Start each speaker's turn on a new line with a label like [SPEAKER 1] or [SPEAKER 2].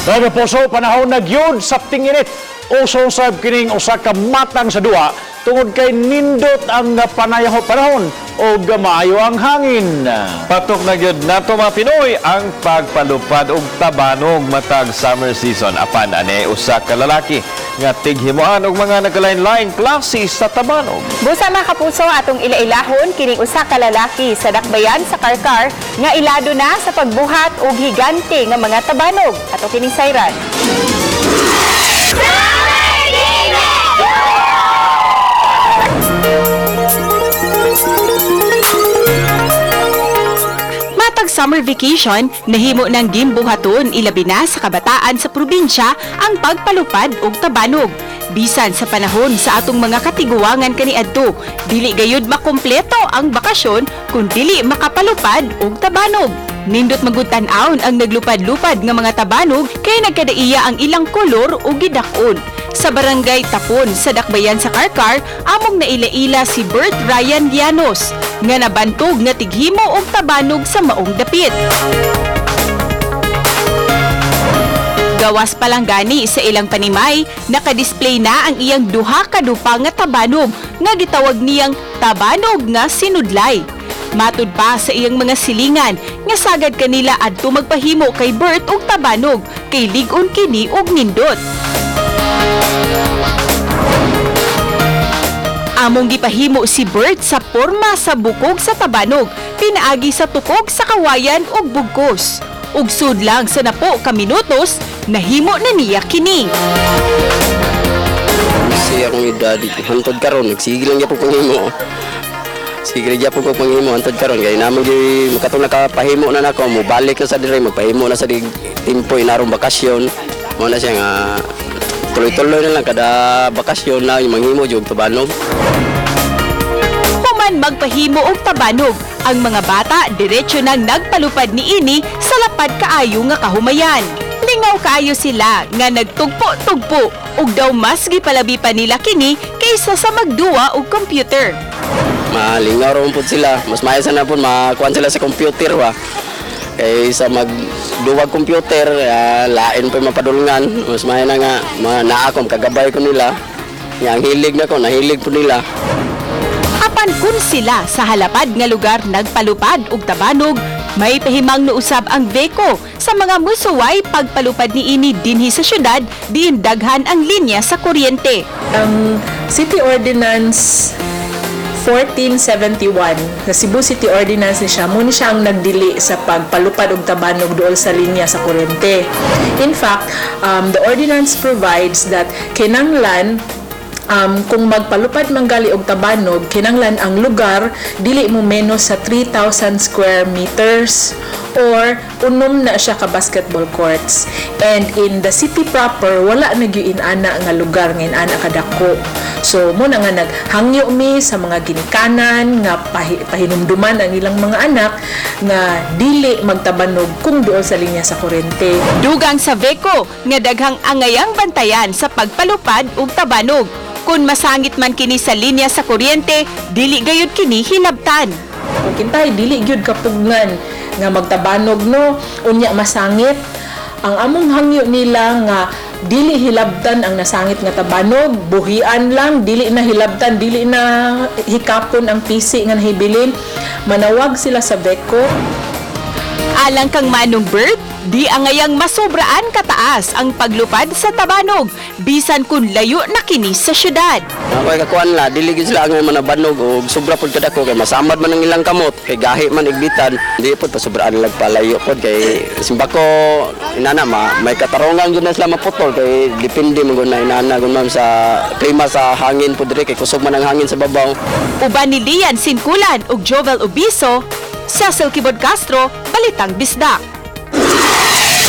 [SPEAKER 1] Mga puso, panahon na gyud sa tinginit. Uso sab kining usa ka matang sa duwa tungod kay nindot ang panayaho panahon o maayo ang hangin.
[SPEAKER 2] Patok na gyud nato, mga Pinoy, ang pagpalupad og tabanog matag summer season. Apan ane usa ka lalaki nga tighimuan og mga nagkalain-laing klase sa tabanog.
[SPEAKER 3] Busa, mga kapuso, atong ilailahon kining usa ka lalaki sa Dakbayan sa Carcar nga ilado na sa pagbuhat og higante nga mga tabanog. Ato kining sayran.
[SPEAKER 4] Matag summer vacation, nahimo ng gimbuhaton ilabi na sa kabataan sa probinsya ang pagpalupad og tabanog. Bisan sa panahon sa atong mga katiguangan kaniadto, dili gayud makumpleto ang bakasyon kung dili makapalupad og tabanog. Nindot magud tan-awon ang naglupad-lupad nga mga tabanog kay nagkadaiya ang ilang kolor ug gidak-on. Sa barangay Tapon sa Dakbayan sa Carcar, among naila-ila si Bert Ryan Llanos nga nabantog nga tighimo og tabanog sa maong dapit. Gawas pa lang gani sa ilang panimay, nakadisplay na ang iyang duha ka dupa nga tabanog nga gitawag niyang tabanog nga sinudlay. Matud pa sa iyang mga silingan nga sagad kanila adto magpahimo kay Bert og tabanog kay lig-on kini og nindot. Among gipahimo si Bert sa porma sa bukog sa tabanog, pinaagi sa tukog sa kawayan ug bugkos. Ug sud lang sa napo ka minutos, nahimo na niya kini.
[SPEAKER 5] Kasi akong edad, hantod karon nagsige lang gyapon panghimo. Sige lang gyapon ko panghimo hantod karon kay namo gyud makatong nakapahimo na nako, mobalik na sa dire, magpahimo na sa dig timpo inarong bakasyon. Mo na siya nga tuloy-tuloy na lang kada bakasyon na yung manghimo jud tabanog.
[SPEAKER 4] Human magpahimo og tabanog, ang mga bata diretso nang nagpalupad niini sa lapad kaayo nga kahumayan. Lingaw kaayo sila nga nagtugpo-tugpo ug daw mas gipalabi pa nila kini kaysa sa magduwa og computer.
[SPEAKER 5] Malingaw ra man pud sila. Mas maayo sana pud makuan sila sa computer ba. Kay sa magduwag computer, lain pa yung mapadulngan. Mas maayo na nga naa ko kagabay ko nila. Nga ang hilig na ko, nahilig po nila.
[SPEAKER 4] Apan kun sila sa halapad nga lugar nagpalupad og tabanog, may pahimang nuusab ang VECO sa mga musuway pagpalupad niini dinhi sa syudad diin daghan ang linya sa kuryente.
[SPEAKER 6] Ang City Ordinance 1471 na Cebu City Ordinance ni siya, mo ni siya ang nagdili sa pagpalupad og tabanog duol sa linya sa kuryente. In fact, the ordinance provides that kinanglan kung magpalupad manggali og tabanog, kinanglan ang lugar dili mo menos sa 3,000 square meters or unom na siya ka basketball courts. And in the city proper, wala na gyud inana nga lugar nga inana kadako. So mo na nga naghangyo mi sa mga ginikanan nga pahinumduman ang ilang mga anak nga dili magtabanog kung duol sa linya sa kuryente.
[SPEAKER 4] Dugang sa VECO nga daghang angayang bantayan sa pagpalupad og tabanog. Kung masangit man kini sa linya sa kuryente, dili gayud kini hilabtan.
[SPEAKER 6] Kung kintay dili gyud kapugngan nga magtabanog, no, unya masangit, ang among hangyo nila nga dili hilabtan ang nasangit nga tabanog, buhian lang, dili na hilabtan, dili na hikapon ang pisi nga nahibilin, manawag sila sa VECO.
[SPEAKER 4] Alang kang Manong Bert, di angayang masobraan kataas ang paglupad sa tabanog, bisan kung layo na kini sa syudad.
[SPEAKER 5] Ako ay kakuan la, dili gyud sila ang manabanog og sobra pud kadako kay masamad man ang ilang kamot kay gahi man igbitan. Di pud pasobraan lang palayo pud kay simbako inana ma may katarungan gyud na sila maputol kay depende man gud na inana gud, ma'am, sa klima sa hangin pud diri kay kusog man ang hangin sa babaw.
[SPEAKER 4] Uban ni Lian Sinkulan ug Jovel Obiso, Cecil Kibod Castro, Balitang Bisdak.